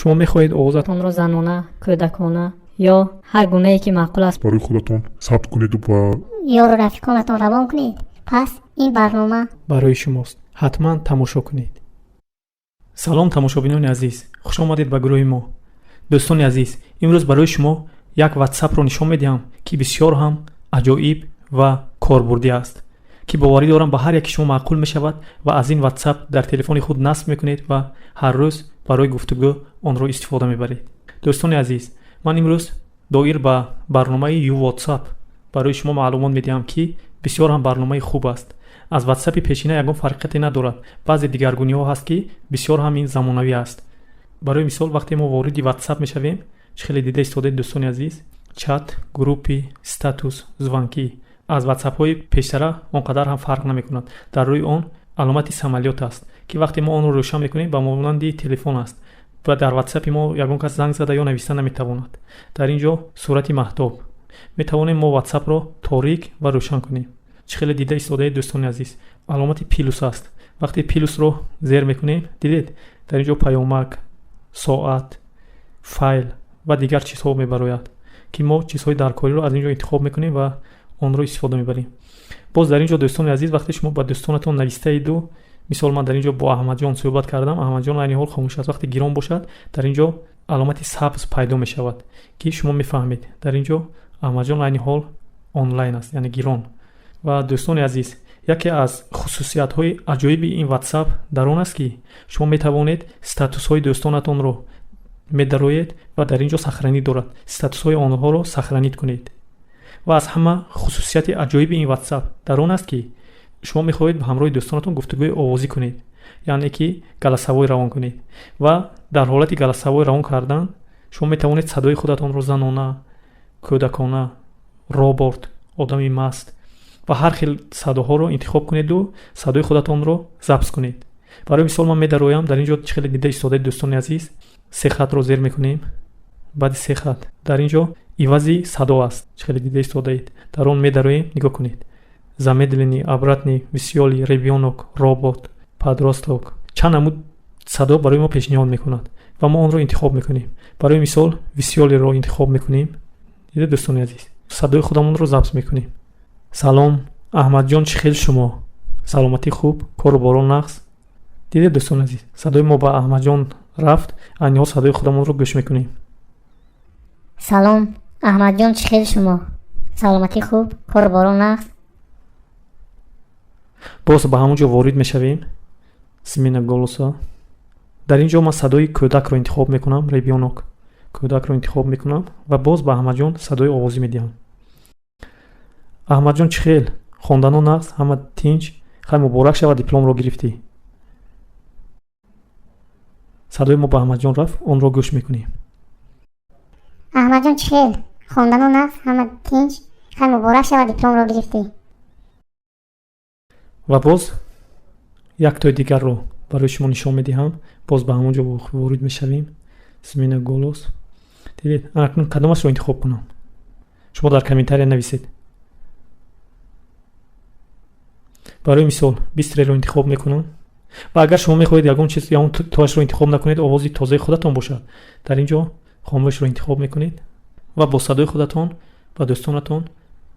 Шумо мехоҳед овозатонро онро занона, кӯдакона ё ҳар гунае ки маъқул аст барои худатон сабт кунеду ба ёру рафиқонатон равон кунед. Пас ин барнома барои шумост. Ҳатман тамошо кунед. Салом, тамошобинони азиз, хуш омадед ба гурӯҳи мо. Дӯстони азиз, имрӯз барои шумо як ватсапро нишон медиҳам, ки бисёр ҳам аҷоиб ва корбурдӣ аст, ки боварӣ дорам, ба ҳар яки шумо маъқул мешавад ва аз ин ватсап дар телефони худ насб мекунед ва ҳар рӯз барои гуфтугӯ онро истифода мебаред. Дӯстони азиз, ман имрӯз доир ба барномаи YouWhatsApp барои шумо маълумот медиҳам, ки бисёр ҳам барномаи хуб аст. Аз ватсапи пешина ягон фарқияте надорад, баъзе дигаргуниҳо ҳаст, ки бисёр ҳам ин замонавӣ аст. Барои мисол, вақте мо вориди ватсап мешавем, чӣ хеле дида истодаед, дӯстони азиз, чат, группы, статус, звонки аз ватсапҳои пештара он қадар ҳам фарқ намекунад. Дар рӯи он аломати самолёт аст, ки вақте мо онро рӯшан мекунем, ба монанди телефон аст ва дар ватсапи мо ягон кас занг зада ё нависта наметавонад. Дар ин ҷо сурати маҳтоб. Метавонем мо ватсапро торик ва рӯшан кунем. Чӣ хеле дида истодаед, дӯстони азиз, аломати плюс аст. Вақте плюсро зер мекунем, дидед, дар ин ҷо паёмак, соат, файл ва дигар чизҳо мебарояд, ки мо чизҳои даркориро аз ин ҷо интихоб мекунем ва онро истифода мебарем. Боз дар ин ҷо, дӯстони азиз, вақте шумо ба дӯстонатон навистаиду, мисол, ман дар ин ҷо бо Аҳмадҷон суҳбат кардам, Аҳмадҷон айни ҳол хомӯш аст. Вақте гирон бошад, дар ин ҷо аломати сабз пайдо мешавад, ки шумо мефаҳмед, дар ин ҷо Аҳмадҷон айни ҳол онлайн аст, яъне гирон. Ва, дӯстони азиз, яке аз хусусиятҳои аҷоиби ин ватсап дар он аст, ки шумо метавонед статусҳои дӯстонатонро медароед ва дар ин ҷо сохранить дорад, статусҳои онҳоро сохранить кунед. Ва аз ҳама хусусияти аҷоиби ин ватсап дар он аст, ки шумо мехоҳед ба ҳамроҳи дӯстонатон гуфтугӯи овозӣ кунед, яъне ки голосовой равон кунед, ва дар ҳолати голосовой равон кардан шумо метавонед садои худатонро занона, кӯдакона, робот, одами маст ва ҳар хел садоҳоро интихоб кунеду садои худатонро запись кунед. Барои мисол, ман медароям. Дар ин ҷо чӣ хеле дида истодаед, дӯстони азиз, се хатро зер мекунем. Баъди се хат дар ин ҷо ивази садо аст. Чӣ хеле дида истодаед, дар он медароем. Нигоҳ кунед: замедленный, обратный, весёлый, ребёнок, робот, подросток, чанд намуд садо барои мо пешниҳод мекунад ва мо онро интихоб мекунем. Барои мисол, весёлый ро интихоб мекунем. Дида, дӯстони азиз, садои худамонро запись мекунем: «Салом, Аҳмадҷон, чӣ хел шумо? Саломатӣ хуб, кору боро нағз?» Дида, дӯстони азиз, садои мо ба Аҳмадҷон рафт. Айни ҳол садои худамонро гӯш мекунем. Салом, Аҳмадҷон, чӣ хел шумо? Саломатӣ хуб, кору боро нағз? Боз ба ҳамон ҷо ворид мешавем. Смена голоса. Дар ин ҷо ман садои кӯдакро интихоб мекунам, ребёнок, кӯдакро интихоб мекунам ва боз ба Аҳмадҷон садои овозӣ медиҳам: «Аҳмадҷон, чӣ хел? Хондано нағз, ҳама тинч? Хай, муборак шавад, дипломро гирифтӣ». Садои мо ба Аҳмадҷон рафт, онро гӯш мекунем. Аҳмадҷон, чӣ хел? Хондано нағз, ҳама тинч? Хай, муборак шавад, дипломро гирифтӣ. Ва боз яктои дигарро барои шумо нишон медиҳам. Боз ба ҳамон ҷо ворид мешавем. Смена голос. Дидед, акнун кадомашро интихоб кунам? Шумо дар комментария нависед. Барои мисол, быстрый ро интихоб мекунам. Ва агар шумо мехоҳед ягон чиз, ягон тоашро интихоб накунед, овози тозаи худатон бошад, дар ин ҷо хомӯшро интихоб мекунед ва бо садои худатон ба дӯстонатон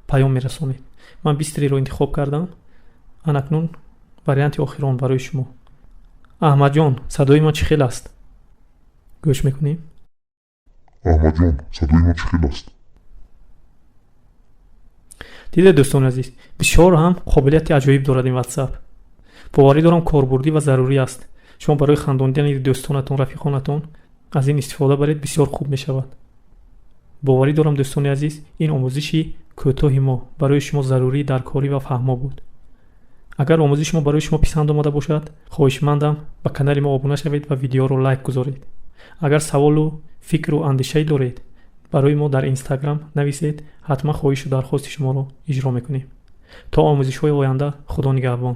паём мерасонед. Ман быстрый ро интихоб кардам. Анакнун варианти охирон барои шумо: «Аҳмадҷон, садои ман чӣ хел аст?» Гӯш мекунем. Аҳмадҷон, садои ман чӣ хел аст? Дидед, дӯстони азиз, бисёр ҳам қобилияти аҷоиб дорад ин ватсап. Боварӣ дорам, корбурдӣ ва зарурӣ аст. Шумо барои хандондани дӯстонатон, рафиқонатон аз ин истифода баред, бисёр хуб мешавад. Боварӣ дорам, дӯстони азиз, ин омӯзиши кӯтоҳи мо барои шумо зарурӣ, даркорӣ ва фаҳмо буд. Агар омӯзиши мо барои шумо писанд омада бошад, хоҳишмандам, ба канали мо обуна шавед ва видеоро лайк гузоред. Агар саволу фикру андешае доред, барои мо дар Инстаграм нависед, ҳатман хоҳишу дархости шуморо иҷро мекунем. То омӯзишҳои оянда, Худо нигаҳбон.